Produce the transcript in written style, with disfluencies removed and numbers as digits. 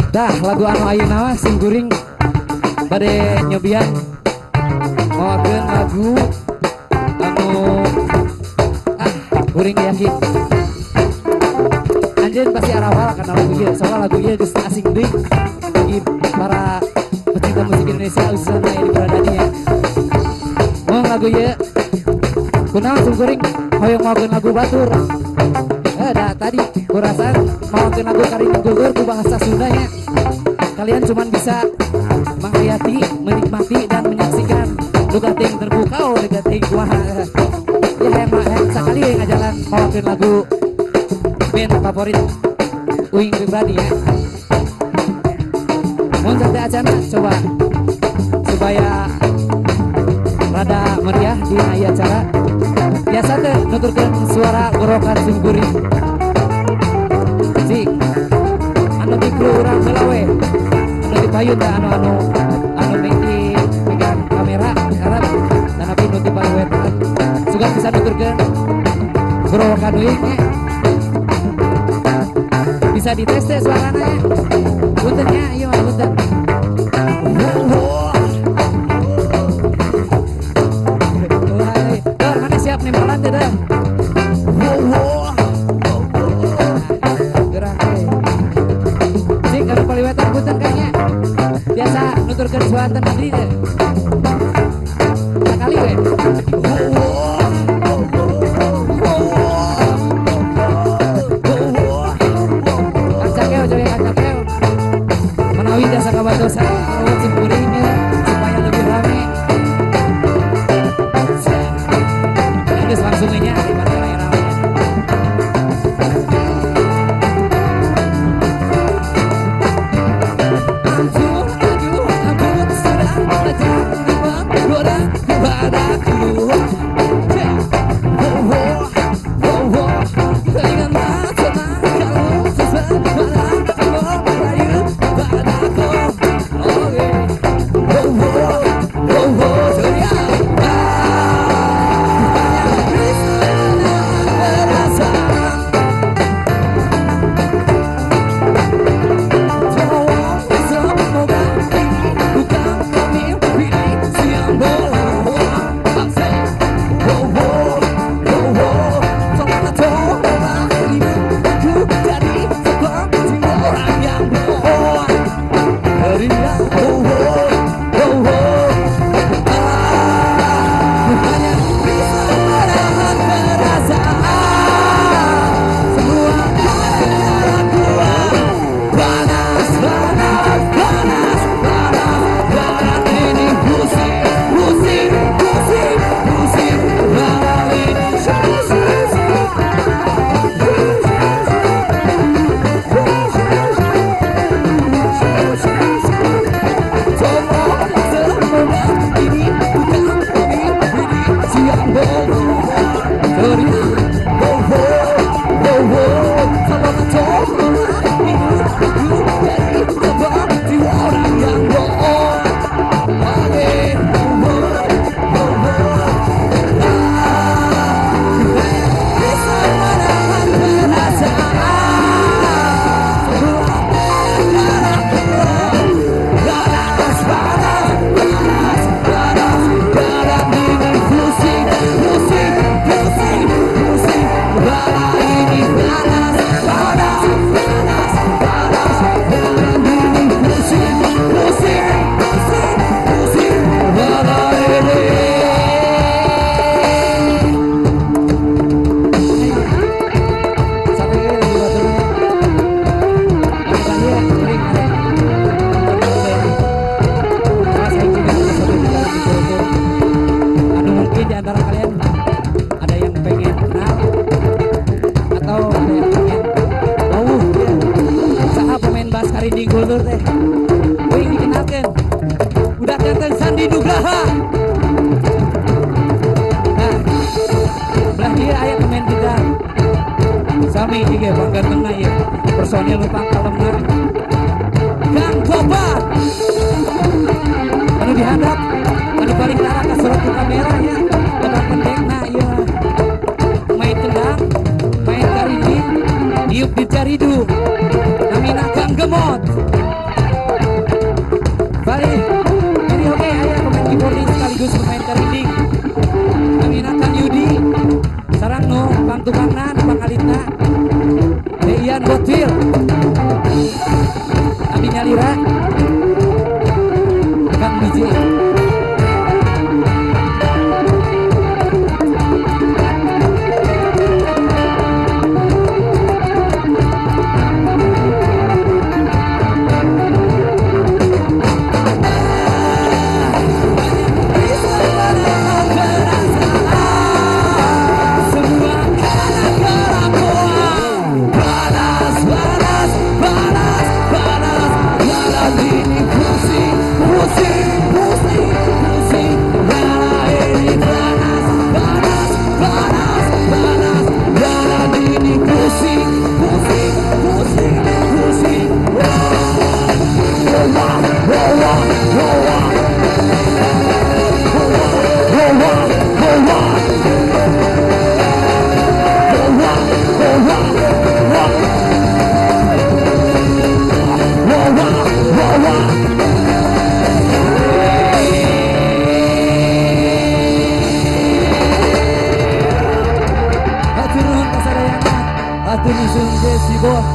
Dah lagu anu ayeuna mah sim kuring bade nyobian mawakeun lagu anu kuring yakin anjeun pasti arahwal kana lagu ieu, soalnya lagu ieu geus asing deui bagi para pecinta musik Indonesia khususnya aya di Pradani ya. Mun lagu ieu kunaon sim kuring hoyong mawakeun lagu batur. Dah tadi kurasaan mawakeun lagu Karinding Kultur ku bahasa Sundanya. Kalian cuman bisa menghayati, menikmati dan menyaksikan duka ting terbuka, oh duka ting kumaha. Ya emang sekali ngajalan mawakeun lagu band favorit uing pribadi ya. Mun sampai acana coba supaya rada meriah di acara. Biasa teh nuturkeun suara gorokan sim kuring. Cik, anu di kru urang heula we. Anu di payun teh anu anu anu mingki pegang kamera harap tanapi nu di paluwetan. Sugan bisa nuturkeun gorokan uing nya. Bisa dites teh suarana ya. Punten nya, ieu mah punten. Siap nembalan teh dah. Gerak teh. Cik anu paliwetan punten kayaknya. Biasa nuturkeun suara negeri teh. Sakali we. Kang Cakeo coba Kang Cakeo. Manawi jasa kabatosan sim kuring supaya lebih rame. Langsung aja daripada era-eranya. Karinding Kultur teh. Uing dikenalkeun. Udah ganteng Sandi Nugraha. Nah, belah dieu aya pemain gitar. Sami ieu bang gantengna ieu. Personil nu pangkalemna. Kang Tobat. Anu dihadap, anu paling tara kasorot ku kamera nya. Bakal pendekna ieu mah. Main kendang, main karinding, diuk dicaridu. Namina Kang Gemot. Ian Gotil, Ami Nyalira, Kang DJ. Atur nuhun.